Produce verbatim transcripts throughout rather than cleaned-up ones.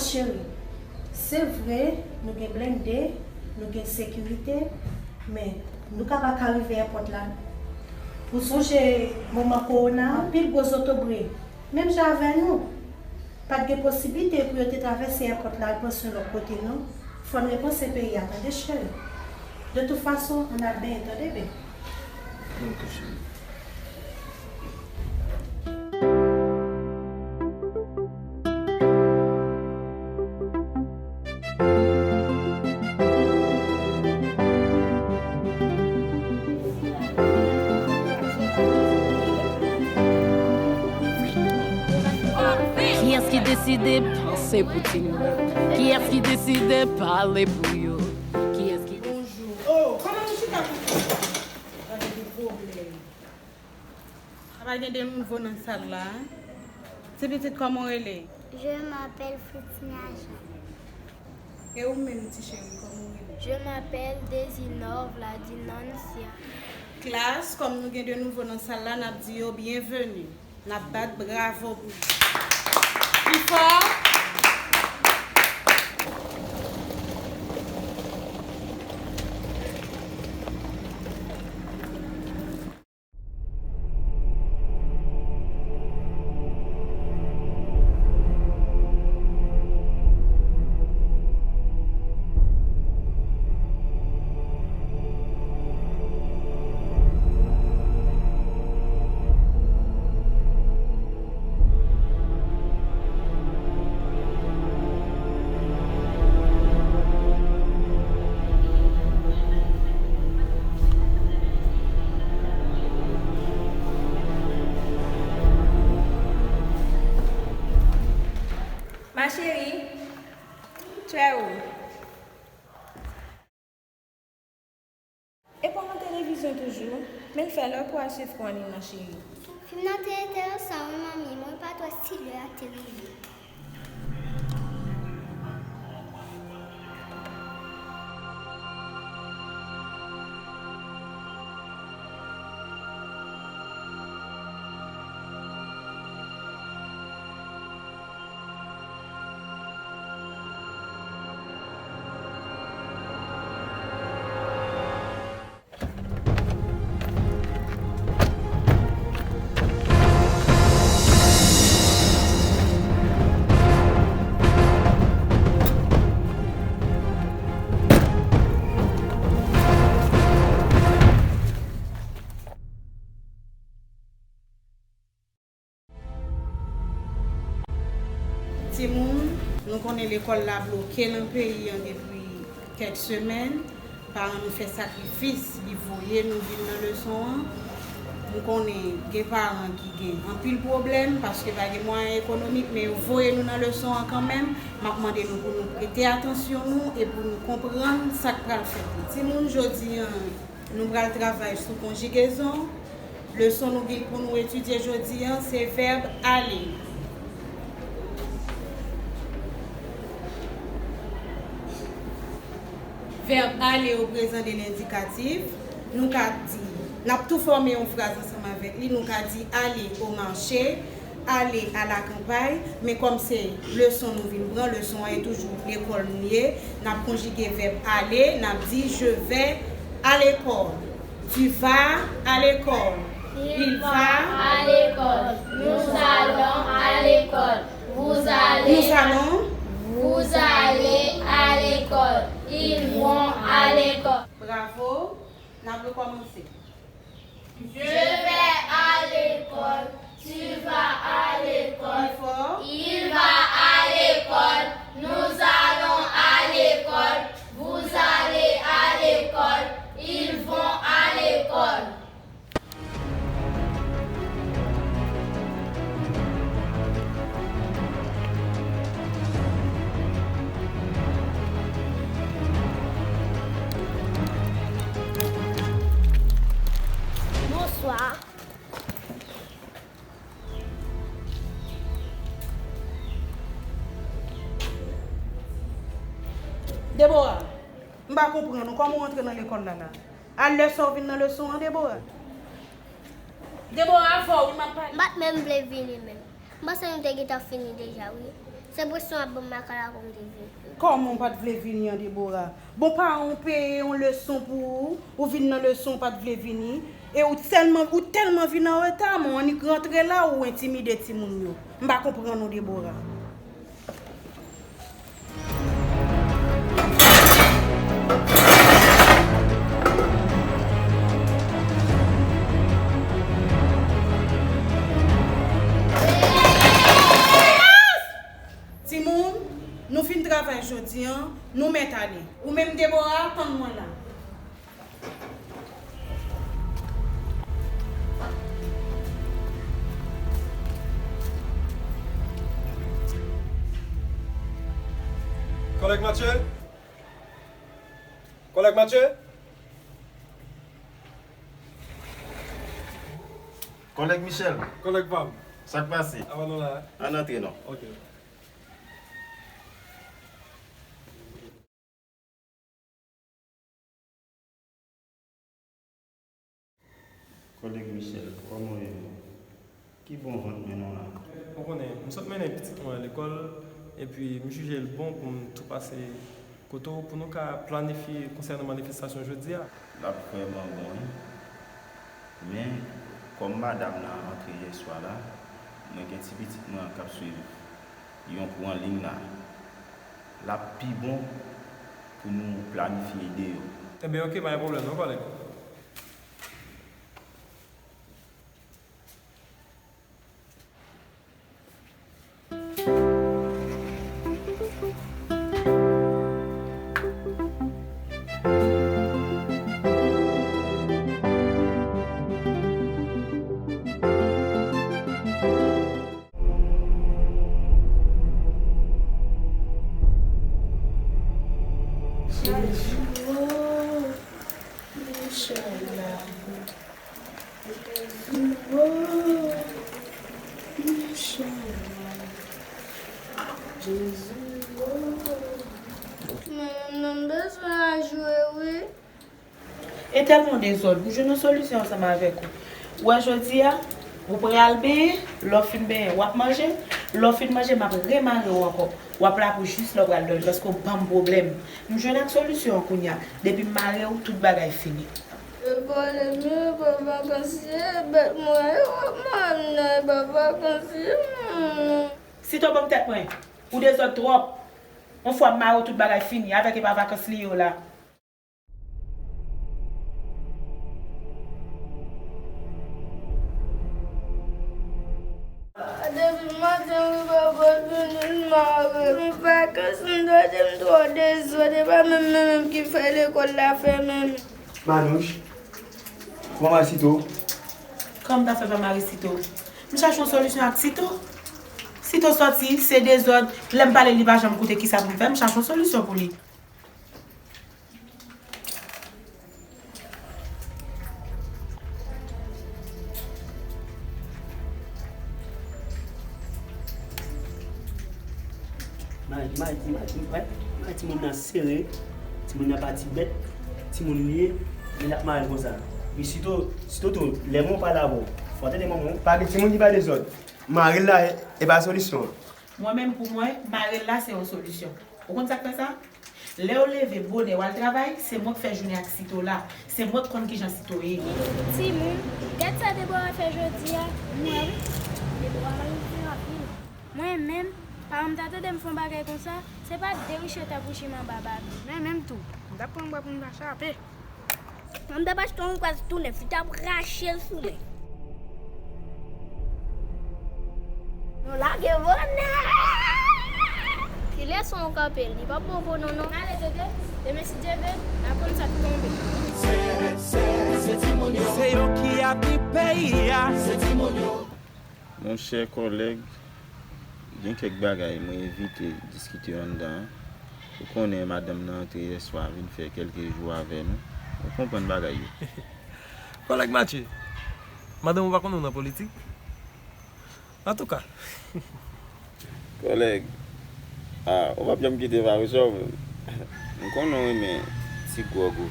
Cheri, se vre, nou gen blende, nou gen sekirite, men nou ka pa ka rive èpòt la. Ou sonje moman kowona, anpil gwo zotobre, menm jan avè nou, pa t gen posiblite pou yo te travèse èpòt la al panse yon lòt kote, non. Fò n repanse peyi a, tande, cheri. De tout fason, ann al benyen, tande, bebe. Ok, cheri. Kiyès ki deside panse pou timoun? Kiyès ki deside pale pou yo? Kiyès ki... Bonjou. Oh, kòman nou chita konsa? Gade de pwoblèm. Apa gen de nouvo nan sal la? Ti pitit, kòman w rele? Je m'appelle Fritnia Jean. E ou menm, ti cheri, kòman w rele? Je m'appelle Desinor Vladinancia. Klas, kòm nou gen de nouvo nan sal la, n ap di yo byenveni. N ap bat bravo pou yo. Pi fò. Ma chérie, tu es où? E pa nan televizyon toujou, men l fè lè pou al swiv kou anime nan, cheri. Fim nan te enteresan wi, manmi, mwen pa t wè si lè a te rive. Timoun, nou konnen lekòl la bloke nan peyi an depi kèk semèn. Paran nou fè sakrifis, li voye nou vin nan leson an. M konnen gen paran ki gen anpil pwoblèm paske pa gen mwayen ekonomik, men yo voye nou nan leson an kanmenm. M ap mande nou pou nou prete atansyon nou e pou nou konprann sa k pral fèt la. Timoun, jodi an, nou pral travay sou konjigezon. Leson nou gen pou nou etidye jodi an, se vèb ale. Vèb ale au présent de l'indicatif, nou ka di, n ap tou fòme yon fraz ansanm avèk li, nou ka di aller au marché, aller à la campagne, men kòm se leson nou vin pran, leson an e toujou lekòl nou ye, n ap konjige vèb aller, n ap di, je vais à l'école. Tu vas à l'école. Il va à l'école. Nous allons à l'école. Vous allez, nous allons, vous allez à l'école. Ils vont à l'école. Bravo. N ap rekòmanse. Je vais à l'école. Tu vas à l'école. Plus fort. Il va à l'école. Nous allons à l'école. Vous allez à l'école. Ils vont à l'école. Bonswa. Debora, m pa konprann ou. Kòman w antre nan lekòl la la? A lè sa w vin nan leson an, Debora? Debora, avè w wi m ap pale. M pa t menm vle vini menm. M panse nou te gentan fini deja wi. Enpresyon ap ban m lakay la pou m te vini. Kòman w pa t vle vini an, Debora? Bon, paran w peye yon leson pou ou, ou vin nan leson w pa t vle vini, e ou tèlman, ou tèlman vin an reta, men w annik rantre la, ou entimide timoun yo. M pa konprann ou, Debora. Timoun, nou fin travay jodi a, nou mèt ale. Ou menm, Debora, tann mwen la. Kòlèg Matye? Kòlèg Matye? Kòlèg Michel. Kòlèg pa m. Sa k pase? Avan nou la. Ann antre non. Ok. Kòlèg Michel, kòman w ye menm? Ki bon vant mennen w la? Ou konnen, m sot mennen pitit mwen lekòl, epi m jije l bon pou m tou pase kote w pou nou ka planifye konsènan manifestasyon jodi a. L ap vrèman bon, wi. Men, kòm madanm nan antre yè swa la, mwen gen ti pitit mwen an k ap swiv yon kou an liy la, l ap pi bon pou nou planifye deyò. Enben, oke, pa gen pwoblèm non, kòlèg. Jezi, oh. Jezi, oh. Men, men, m bezwen al jwe, wi. E tèlman dezòd, pou jwenn yon solisyon ansanm avèk ou. Ou wè jodi a, ou pral benyen, lè w fin benyen, w ap manje, lè w fin manje, m ap remare w ankò. W ap la pou jis lè w pral dòmi, paske w ban m pwoblèm. M jwenn ak solisyon an kounye a. Depi m mare w, tout bagay fini. E pwoblèm yo, e pa vakans ye, bèt mwen yo, mwen nan, e pa vakans ye, non. Sito ban m tèt mwen, ou dezòd twòp. Yon fwa m mare w, tout bagay fini, avèk e pa vakans li yo la. Depi maten rive bò vini l mare. M vakans, m tande m twò dezòd, e pa menm mwen menm ki fè lekòl la fèmen. Manouch, kòman Sito? Kòman m ta fè pa mare Sito? M chache yon solisyon ak Sito. Sito sòti, se dezòd, lè m pale li pa janm koute, kisa pou m fè? M chache yon solisyon pou li. Mari, mari, mari, mari, mari, timoun nan sere, timoun nan pati bèt, timoun li ye, men l ap mare l konsa. Men sitou, sitou tou, lè mwen pale avè w, fò w tande manman w. Pa gen timoun ki pa dezòd. Mare l la, e, e pa solisyon an. Mwen menm pou mwen, mare l la se yon solisyon. Ou konn sa k fè sa? Lè w leve bonè w al travay, se mwen k fè jounen ak Sito la. Se mwen k konn kijan Sito ye. Timoun, gad sa Debora fè jodi a. M wè wi, Debora malelve anpil. Mwen menm, paran m ta tande m fè yon bagay konsa, se pa deriche tèt pou chima anba bato. Mwen menm tou, m t ap pran bwa pou m ta chape. Mwen m t ap achte yon kras tou nèf, li t ap rache l sou mwen. Nou lage bonè! Kilè son w kanpe l? Li p ap bon pou nou, non. N ale, Dede. Demen, si Dye vle, n a konn sa k tonbe. Se, se, se timoun yo. Se yo ki abri peyi a. Se timoun yo. Monchè kòlèg, gen kèk bagay mwen evite diskite anndan an. Ou konnen madanm nan antre yèswa vin fè kèlke jou avè nou. Ou konprann bagay yo. Kòlèg Matye, madanm ou pa konnen w nan politik? Antouka. Kòlèg, a, ou p ap janm kite m avè w menm. M konnen w renmen ti gwòg ou.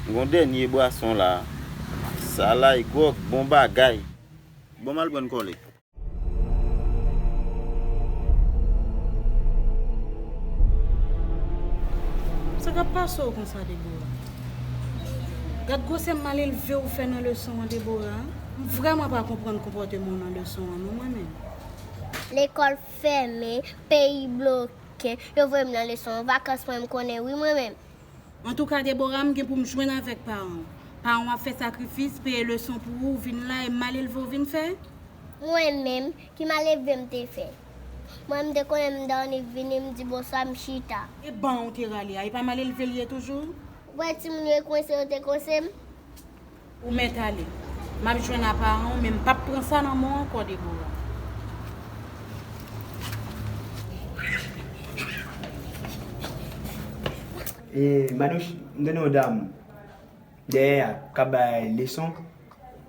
M gon dènye bwason la. Sa la e gwòg, bon bagay. Bon, m al pran kòlèg. Sa k ap pase w konsa, Debora? Gad gwosè malelve ou fè nan leson an, Debora. M vrèman pa konprann konpòteman w nan leson an, non, mwen menm. Lekòl fèmen, peyi bloke, yo voye m nan leson an. Vakans mwen, m konnen wi, mwen menm. Antouka, Debora, m gen pou m jwenn avèk paran w. Paran w ap fè sakrifis, peye leson pou ou, vin la, e malelve w vin fè? Mwen menm, ki malelve m te fè? Mwen, m te konnen m dòmi, vini, m di bonswa, m chita. E ban ou te rale a, e pa malelve l ye toujou? Ou wè timoun yo kwense, yo te kwense m. Ou mèt ale. M ap jwenn a paran w, men m p ap pran sa nan men w ankò, Debora. E, Manouch, m tande yon dam dèyè a k ap bay leson.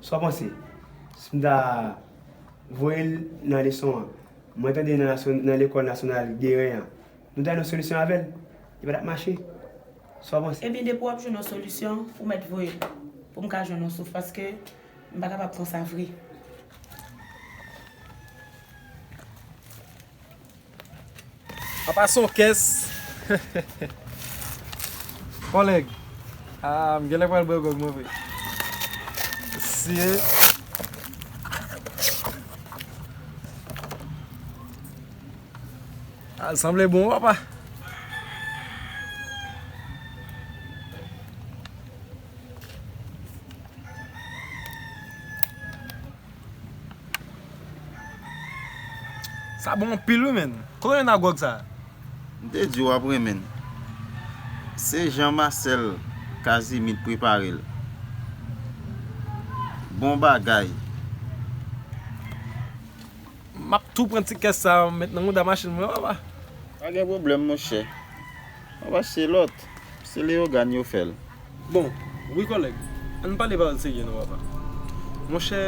Sa w panse? Si m ta voye l nan leson an, mwen tande nan nasyon-, nan lekòl nasyonal Guérin an, nou ta jwenn yon solisyon avè l. Li pa t ap mache. Sa w panse? Ebyen, depi w ap jwenn yon solisyon, ou mèt voye l pou m ka jwenn yon souf, paske m pa kapab pran sa vre. Apa se yon kès. Kòlèg. Ah, m genlè pral bwè gwòg mwen vre. Siye. Ah, l sanble bon, papa. Sa bon anpil wi, menn. Kote w jwenn a gwòg sa? M te di w w ap renmen l. Se Jean Marcel Casimir t prepare l. Bon bagay. M ap tou pran ti kès sa a, met nan mouda machin mwen, papa. Pa gen pwoblèm, monchè. W ap achte lòt. Se Leyogàn yo fè l. Bon, wi, kòlèg. Ann pale pawòl serye non, papa. Monchè,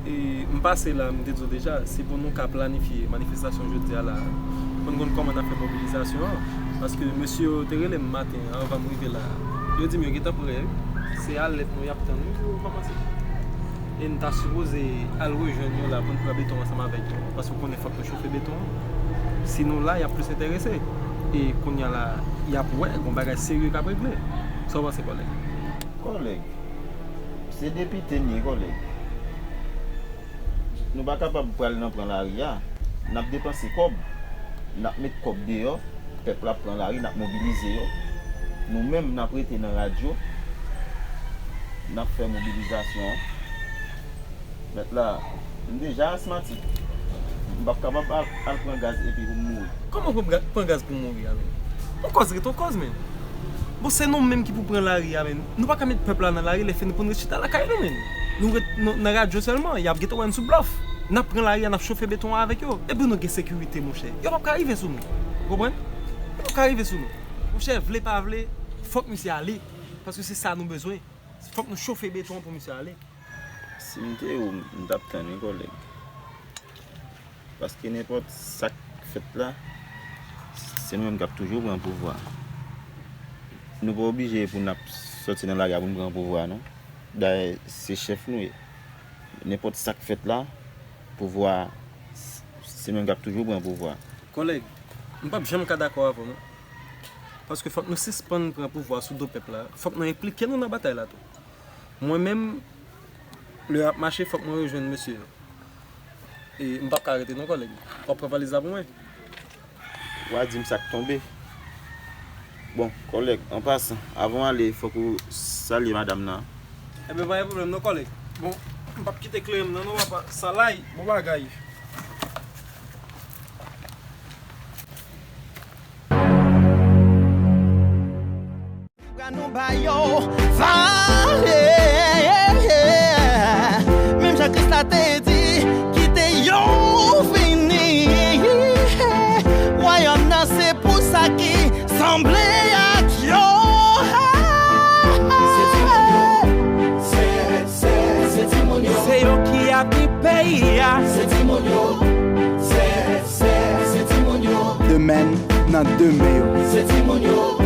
e, m pase la, m te di w deja, se pou nou ka planifye manifestasyon jodi a la, pou n konn kòman n ap fè mobilizasyon an. Paske mesye yo te rele m maten an, anvan m rive la. Yo di m yo gentan prè, wi. Se alèt nou y ap tann, wi, pou kòmanse. E n ta sipoze al rejwenn yo la pou n pran beton ansanm avèk yo. Paske w konnen fòk nou chofe beton an. Si nou la, y ap plis enterese. E kounye a la, y ap wè gon bagay serye k ap regle. Sa w panse, kòlèg? Kòlèg, se depite n ye, kòlèg. Nou pa kapab pral nan pran lari a. N ap depanse kòb. N ap met kòb deyò. Pèp la ap pran lari, n ap mobilize yo. Nou menm, n ap rete nan radyo. N ap fè mobilizasyon an. Mèt la, m deja asmatik. M p ap kapab al, al pran gaz epi pou m mouri. Kòman pran ga-, pran gaz pou mouri a, menn? On kòz ret on kòz, menn. Bon, se nou menm ki pou pran lari a, menn. Nou pa ka met pèp la nan lari, lè fini pou n ret chita lakay nou, menn. Nou ret nan, nan radyo sèlman, y ap gentan wè n sou blòf. N ap pran lari a, n ap chofe beton an avèk yo. Epi nou gen sekirite, monchè. Yo p ap ka rive sou nou. Ou konprann? Yo p ap ka rive sou nou. Monchè, vle pa vle, fòk misye ale. Paske se sa nou bezwen. Fòk nou chofe beton an pou misye ale. Si m te ou, m t ap tann wi, kòlèg. Paske nenpòt sa k fèt la, se nou menm k ap toujou pran pouvwa. Nou pa oblije pou n ap sòti nan lari a pou n pran pouvwa, non. Dayè, se chèf nou ye. Nenpòt sa k fèt la, pouvwa, se nou menm k ap toujou pran pouvwa. Kòlèg, m p ap janm ka dakò avè w, non. Paske fòk nou sispann pran pouvwa sou do pèp la. Fòk nou enplike nou nan batay la tou. Mwen menm, lè y ap mache, fòk mwen rejwenn mesye yo. E m p ap ka rete non, kòlèg. W ap pran valiz la pou mwen? W a di m sa k tonbe. Bon, kòlèg, an pasan, avan w ale, fòk ou salye madanm nan. Enben, pa gen pwoblèm non, kòlèg. Bon, m p ap kite kleren m nan non, papa. Salay, bon bagay. Pou nou ba yo vale. Menm jan Kris la te di, kite yo vini. Wayòm nan se pou sa ki sanble ak yo. Se timoun yo. Se, se, se timoun yo. Se yo ki avni peyi a. Se timoun yo. Se, se, se timoun yo. Demen nan de men yo. Se timoun yo.